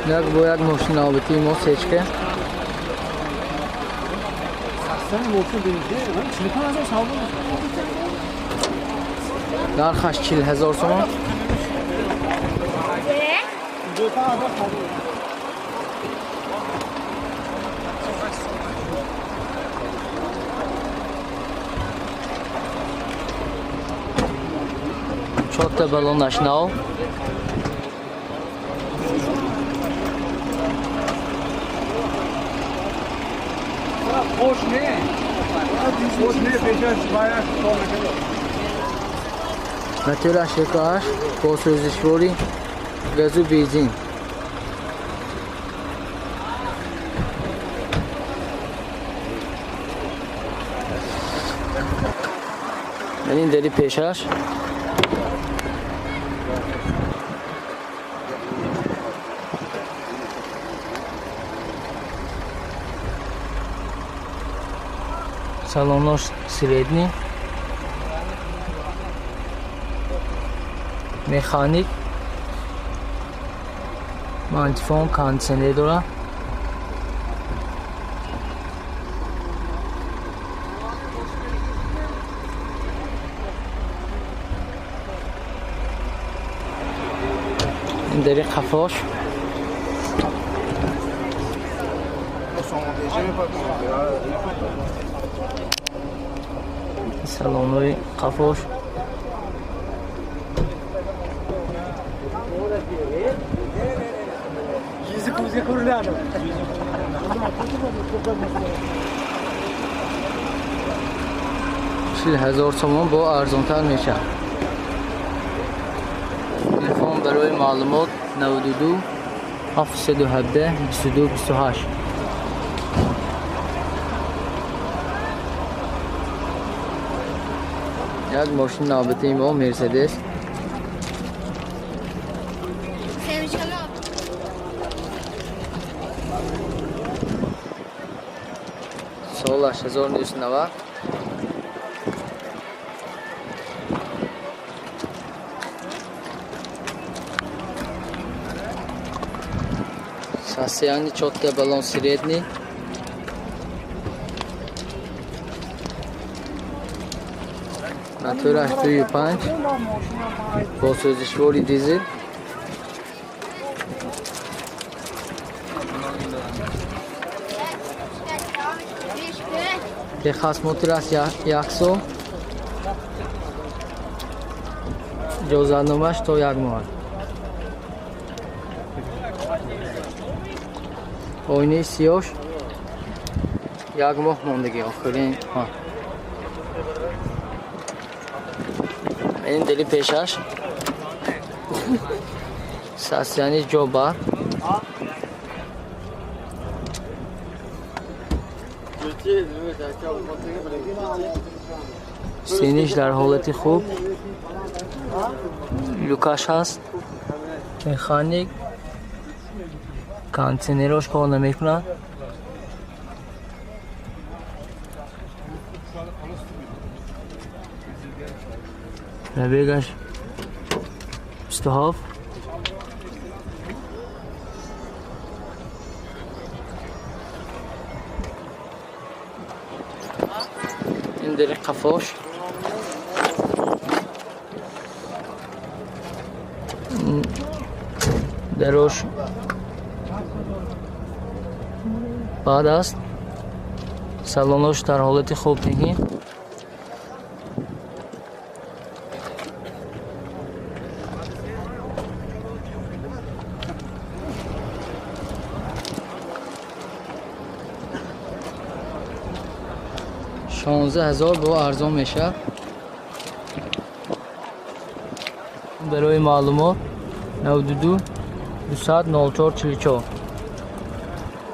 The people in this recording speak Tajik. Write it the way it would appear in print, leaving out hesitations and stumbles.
Як бо як мошин навбатии мо сечка. Нархаш 40 000 сомон. Чорта баллонаш нав. Хош не. Хош не, пешаш баяш кор накард. Мотораш 1.8 бо сӯзишворӣ газу бензин. Ин дери пешаш. Салонош средний. Механик. Мантифон, кондитсионер дорад. Ин дери қафош. Салонои қафош. Yuzi ko'zga ko'rinadi. 40 000 сомон, бо арзонтар мешавад. Телефон барои маълумот 92 717 22 28. Як мошини навбатии мо Мерседес. Семечками. Солаш 1990. Состояние: чётко, баллон средний. Мотораш 2.5 бо сӯзишвори дизел. Техосмотр аст як сол. Иҷозатномааш то як моҳ. Оинаи сиёш як моҳ мондагӣ охирин. Ин дели пешаш. Состояние ҷо бар. Синиш дар ҳолати хуб. Люкаш ҳаст. Механик. Кондитсионерош кор намекунад. Пробегаш 27. Ин дери қафош. Дарош баъд аст. Салонош дар ҳолати хуб мегин. 16 000, бо арзон мешавад. Барои маълумот 92 200 04 44.